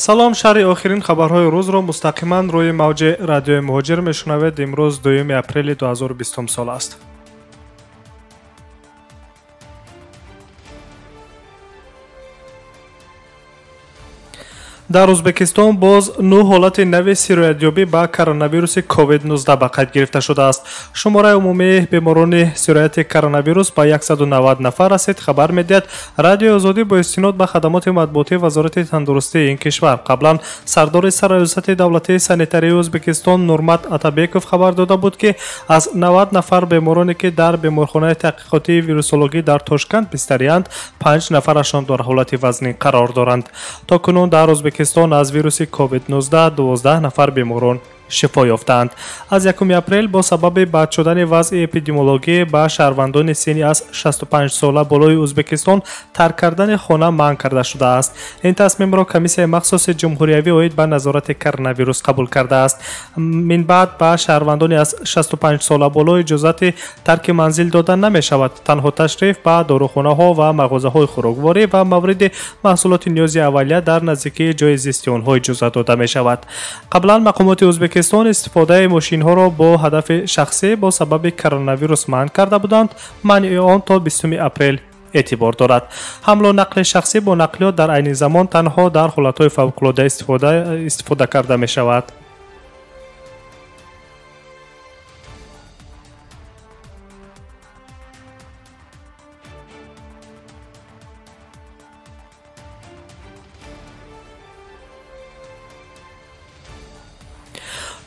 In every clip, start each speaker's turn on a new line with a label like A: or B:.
A: Салом, шарҳи охирин хабарҳои рӯзро мустақиман рӯи мавҷи радиои Муҳоҷир мешунавед. Имрӯз 2 апрели 2020 сол аст. Дар Ӯзбекистон боз 9 ҳолати нави сироятёбӣ ба коронавируси COVID-19 ба қайд гирифта шудааст. Шумораи умумии беморони сирояти коронавирус ба 190 нафар расид, хабар медиҳад Радиои Озодӣ бо истинод ба хадамоти матбуотии Вазорати тандурустии ин кишвар. Қаблан сардори Сарраёсати давлатии санитарии Ӯзбекистон Нурмат Атабеков хабар дода буд, ки аз 90 нафар бемороне ки дар беморхонаи таҳқиқотии вирусологӣ дар Тошканд бистариянд, 5 нафарашон дар ҳолати вазнин қарор доранд. То кунун дар Ӯзбекистон аз вируси COVID-19 12 нафар беморон шифо ёфтаанд. Аз 1 апрел бо сабаби бад шудани вазъи эпидемиологӣ ба шаҳрвандони синни аз 65 сола болои Ӯзбекистон тарк кардани хона манъ карда шудааст. Ин тасмимро комиссияи махсуси ҷумҳуриявӣ оид ба назорати коронавирус қабул кардааст. Минбаъд ба шаҳрвандони аз 65 сола боло иҷозати тарки манзил дода намешавад. Танҳо ташриф ба дорухонаҳо ва мағозаҳои хӯрокворӣ ва мавриди маҳсулоти ниёзи аввалия дар наздикии ҷои зисти онҳо иҷозат дода мешавад. Қаблан мақомоти Ӯзбекистон истифодаи мошинҳоро бо ҳадафи шахсӣ бо сабаби коронавирус манъ карда буданд. Манъи он то 20 апрел эътибор дорад. Ҳамлу нақли шахсӣ бо нақлиёт дар айни замон танҳо дар ҳолатҳои фавқулода истифода карда мешавад.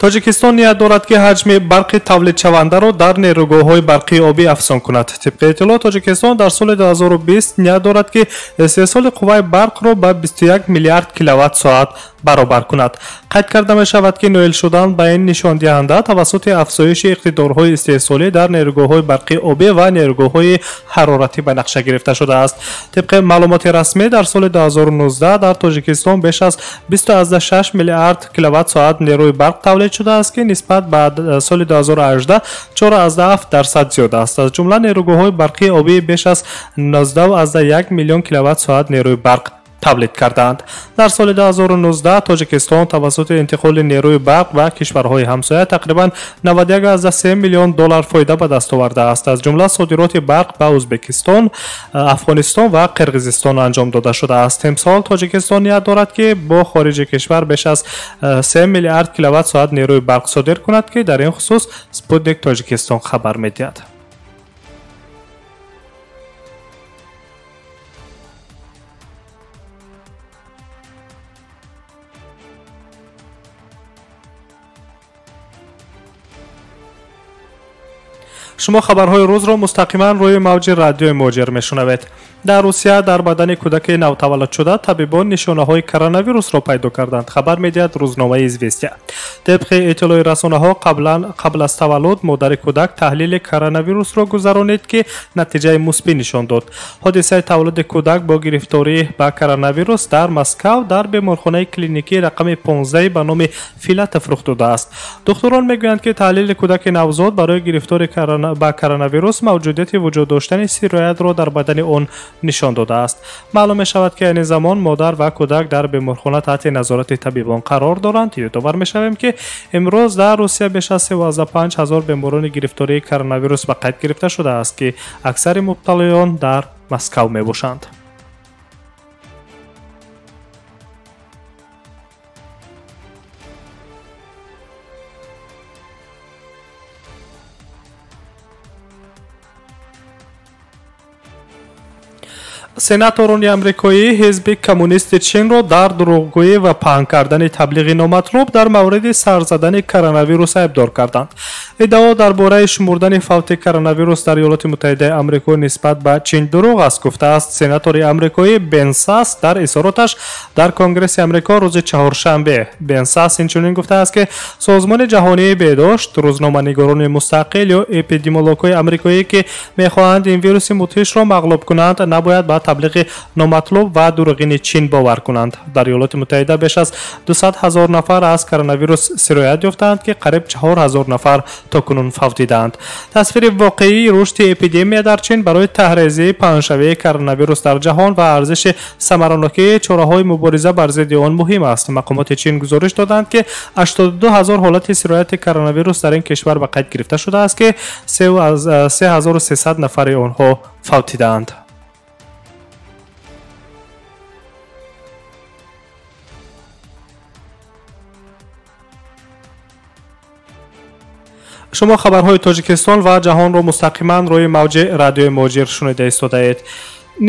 A: Тоҷикистон ният дорад, ки ҳаҷми барқи тавлидшавандаро дар нерӯгоҳҳои барқии обӣ афзон кунад. Тибқи иттилоъ, Тоҷикистон дар соли 2020 ният дорад, ки истеҳсоли қувваи барқро ба 21 миллиард киловатт-соат баробар кунад. Қайд карда мешавад, ки ноил шудан ба ин нишондиҳанда тавассути афзоиши иқтидорҳои истеҳсолӣ дар нерӯгоҳҳои барқии обӣ ва нерӯгоҳҳои ҳароратӣ ба нақша гирифта шудааст. Тибқи маълумоти расмӣ, дар соли 2019 дар Тоҷикистон беш аз 26 миллиард киловатт-соат нерӯи барқ тавлид шудааст, ки нисбат ба соли 2018 4,7% зиёд аст. Аз ҷумла нерӯгоҳҳои барқии обӣ беш аз 19,1 миллион киловатт-соат нерӯи барқ тавлид кардаанд. Дар соли 2019 Тоҷикистон тавассути интиқоли нерӯи барқ ба кишварҳои ҳамсоя тақрибан 91,3 миллион доллар фоида ба даст овардааст. Аз ҷумла содироти барқ ба Ӯзбекистон, Афғонистон ва Қирғизистон анҷом дода шудааст. Имсол Тоҷикистон ният дорад, ки бо хориҷи кишвар беш аз 3 миллиард киловатт-соат нерӯи барқ содир кунад, ки дар ин хусус Спутник Тоҷикистон хабар медиҳад. Шумо хабарҳои рӯзро мустақиман рӯи мавҷи радиои Муҳоҷир мешунавед. Дар Русия дар бадани кӯдаки навтаваллудшуда табибон нишонаҳои коронавирусро пайдо карданд, хабар медиҳад рӯзномаи Известия. Тибқи иттилои расонаҳо, қабл аз таваллуд модари кӯдак таҳлили коронавирусро гузаронид, ки натиҷаи мусбӣ нишон дод. Ҳодисаи таваллуди кӯдак бо гирифторӣ ба коронавирус дар Москав дар беморхонаи клиникии рақами 15 ба номи Филатов рух додааст. Духтурон мегӯянд, ки таҳлили кӯдаки навзод барои гирифтори ба коронавирус мавҷудияти вуҷуд доштани сироятро дар бадани он нишон додааст. Маълум мешавад, ки айни замон модар ва кӯдак дар беморхона таҳти назорати табибон қарор доранд. Ёдовар мешавем, ки имрӯз дар Русия беш аз 35 ҳазор беморони гирифтории коронавирус ба қайд гирифта шудааст, ки аксари мубталиён дар Москав мебошанд. Сенаторони амрикоӣ ҳизби коммунисти Чинро дар дурӯғгӯӣ ва паҳн кардани таблиғи номатлуб дар мавриди сар задани коронавирус айбдор карданд. Иддао дар бораи шумурдани фавти коронавирус дар Иёлоти Муттаҳидаи Амрико нисбат ба Чин дурӯғ аст, гуфтааст сенатори амрикоӣ Бен Сас дар изҳороташ дар Конгресси Амрико рӯзи чаҳоршанбе. Бен Сас инчунин гуфтааст, ки Созмони ҷаҳонии беҳдошт, рӯзноманигорони мустақил ё эпидемиологҳои амрикоӣ, ки мехоҳанд ин вируси мудҳишро мағлуб кунанд, набояд ба таблиғи номатлуб ва дурӯғини Чин бовар кунанд. Дар Иёлоти Муттаҳида беш аз 200 ҳазор нафар аз коронавирус сироят ёфтаанд, ки қариб 4 ҳазор нафар то кунун фавтидаанд. Тасвири воқеии рушди эпидемия дар Чин барои таҳрезии паҳншавии коронавирус дар ҷаҳон ва арзиши самаранокии чораҳои мубориза бар зидди он муҳим аст. Мақомоти Чин гузориш доданд, ки 82 ҳазор ҳолати сирояти коронавирус дар ин кишвар ба қайд гирифта шудааст, ки 3300 нафари онҳо фавтидаанд. Шумо хабарҳои Тоҷикистон ва ҷаҳонро мустақиман рӯи мавҷи радиои Муҳоҷир шунида истодаед.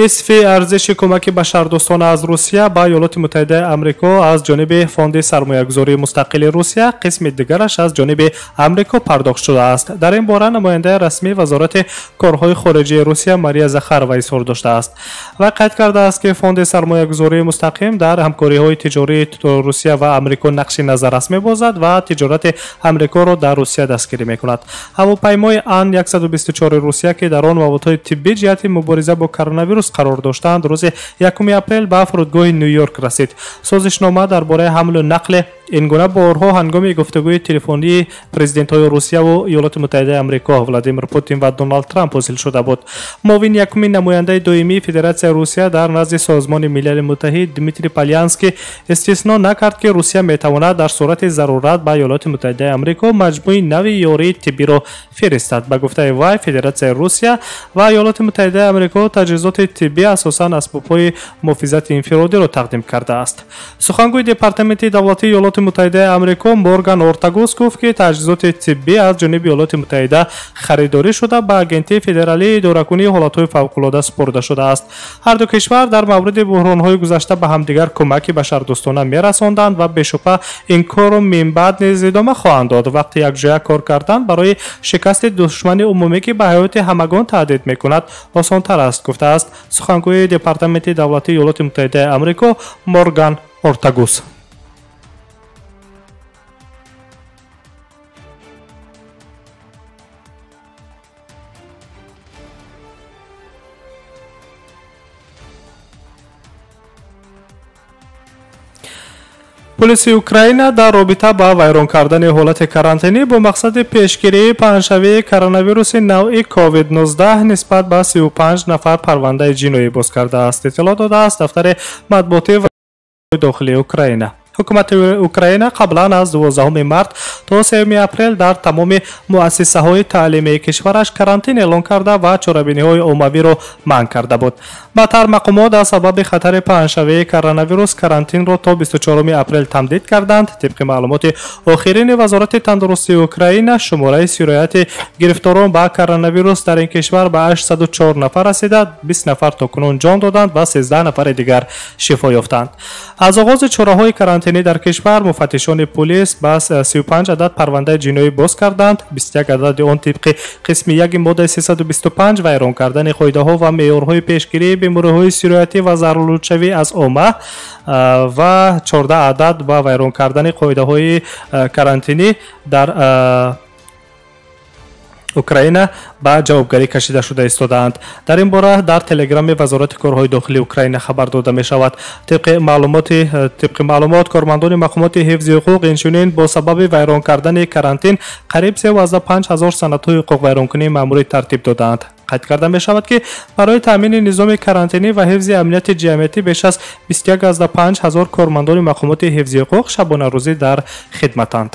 A: Нисфи арзиши кӯмаки башардӯстона аз Русия ба Иёлоти Муттаҳидаи Амрико аз ҷониби Фонди сармоягузории мустақили Русия, қисми дигараш аз ҷониби Амрико пардохт шудааст. Дар ин бора намояндаи расмии Вазорати корҳои хориҷии Русия Мария Захарова изҳор доштааст ва қайд кардааст, ки Фонди сармоягузории мустақим дар ҳамкориҳои тиҷории Русия ва Амрико нақши назаррас мебозад ва тиҷорати Амрикоро дар Русия дастгирӣ мекунад. Ҳавопаймои Ан-124 Русия, ки дар он маводҳои тиббӣ ҷиҳати мубориза бо коронавирус қарор доштанд, рӯзи 1 апрел ба фурудгоҳи Ню-Йорк расид. Созишнома дар бораи ҳамлу нақли ин гуна борҳо ҳангоми гуфтугӯи телефонии президентҳои Русияву Иёлоти Муттаҳидаи Амрико Владимир Путин ва Доналд Трамп ҳосил шуда буд. Муовини якуми намояндаи доимии Федератсияи Русия дар назди Созмони Милали Муттаҳид Дмитрий Полянский истисно накард, ки Русия метавонад дар сурати зарурат ба Иёлоти Муттаҳидаи Амрико маҷмӯи нави ёрии тиббиро фиристад. Ба гуфтаи вай, Федератсияи Русия ва Иёлоти Муттаҳидаи Амрико таҷҳизоти тиббӣ, асосан асбобҳои муҳофизати инфиродиро тақдим кардааст. Сухангӯи Департаменти давлатии Иёлоти Муттаҳидаи Амрико Морган Ортагус гуфт, ки таҷҳизоти тиббӣ аз ҷониби Иёлоти Муттаҳида харидорӣ шуда ба Агентии федералии идоракунии ҳолатҳои фавқулода супурда шудааст. Ҳар ду кишвар дар мавриди буҳронҳои гузашта ба ҳамдигар кӯмаки башардӯстона мерасонданд ва бешубҳа ин корро минбаъд низ идома хоҳанд дод. Вақти якҷоя кор кардан барои шикасти душмани умумӣ, ки ба ҳаёти ҳамагон таҳдид мекунад, осонтар аст, гуфтааст сухангӯи Департаменти давлатии Иёлоти Муттаҳидаи Амрико Морган Ортагус. Полиси Украина дар робита ба вайрон кардани ҳолати карантинӣ бо мақсади пешгирии паҳншавии коронавируси навъи COVID-19 нисбат ба 35 нафар парвандаи ҷиноӣ боз кардааст, иттилоъ додааст дафтари матбуотии дохилии Украина. Ҳукумати Украина қаблан аз 12 март то 3 апрел дар тамоми муассисаҳои таълимии кишвараш карантин эълон карда ва чорабиниҳои оммавиро манъ карда буд. Баъдтар мақомот аз сабаби хатари паҳншавии коронавирус карантинро то 24 апрел тамдид карданд. Тибқи маълумоти охирини Вазорати тандурустии Украина, шумораи сирояти гирифторон ба коронавирус дар ин кишвар ба 804 нафар расида, 20 нафар то кунун ҷон доданд ва 13 нафари дигар шифо ёфтанд. Аз оғози чораҳои карантинӣ дар кишвар муфаттишони полис ба 35 адад парвандаи ҷиноӣ боз карданд. 21 адади он тибқи қисми 1 моддаи 325 вайрон кардани қоидаҳо ва меъёрҳои пешгирии бемориҳои сироятӣ ва зараролудшавӣ аз омма ва 14 адад ба вайрон кардани қоидаҳои карантинӣ дар Украина ба ҷавобгарӣ кашида шуда истодаанд. Дар ин бора дар телеграми Вазорати корҳои дохилии Украина хабар дода мешавад. Тибқи маълумот, кормандони мақомоти ҳифзи ҳуқуқ инчунин бо сабаби вайрон кардани карантин қариб 35 ҳазор санадҳои ҳуқуқвайронкунии маъмурӣ тартиб додаанд. Қайд карда мешавад, ки барои таъмини низоми карантинӣ ва ҳифзи амнияти ҷамъиятӣ беш аз 21,5 ҳазор кормандони мақомоти ҳифзи ҳуқуқ шабонарӯзӣ дар хидматанд.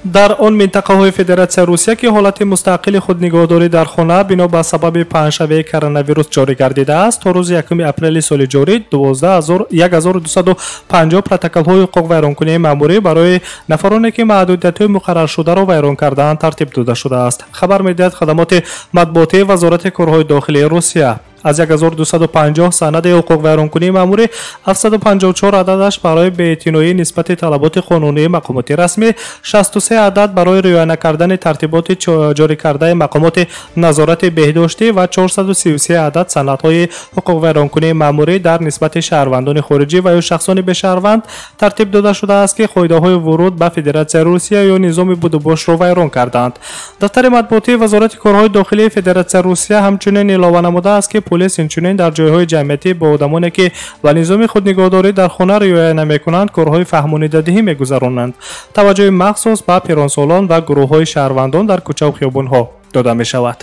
A: Дар он минтақаҳои Федератсияи Русия, ки ҳолати мустақили худнигоҳдорӣ дар хона бино ба сабаби паҳншавии коронавирус ҷорӣ гардидааст, то рӯзи 1 апрели соли ҷорӣ 1250 протоколҳои ҳуқуқвайронкунии маъмурӣ барои нафароне, ки маҳдудиятҳои муқарраршударо вайрон кардаанд, тартиб дода шудааст, хабар медиҳад хадамоти матбуотии Вазорати корҳои дохилии Русия. Аз 1250 санади ҳуқуқвайронкунии маъмурӣ 754 ададаш барои беэътиноӣ нисбати талаботи қонунии мақомоти расмӣ, 63 адад барои риоя накардани тартиботи ҷорӣ кардаи мақомоти назорати беҳдоштӣ ва 433 адад санадҳои ҳуқуқвайронкунии маъмурӣ дар нисбати шаҳрвандони хориҷӣ ва ё шахсони бешаҳрванд тартиб дода шудааст, ки қоидаҳои вуруд ба Федератсияи Русия ё низоми будубошро вайрон карданд. Дафтари матбуотии Вазорати корҳои дохилии Федератсияи Русия ҳамчунин илова намудааст, ки полис инчунин дар ҷойҳои ҷамъиятӣ бо одамоне, ки ба низоми худнигоҳдорӣ дар хона риоя намекунанд, корҳои фаҳмонидадиҳӣ мегузаронанд. Таваҷҷӯҳи махсус ба пиронсолон ва гурӯҳҳои шаҳрвандон дар кӯчаву хиёбонҳо дода мешавад.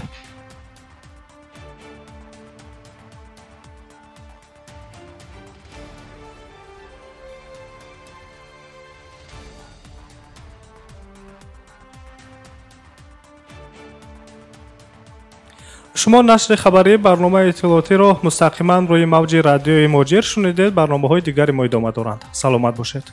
A: Шумо нашри хабарии барномаи иттилоотиро мустақиман рӯи мавҷи радиои Муҳоҷир шунидед. Барномаҳои дигари мо идома доранд. Саломат бошед.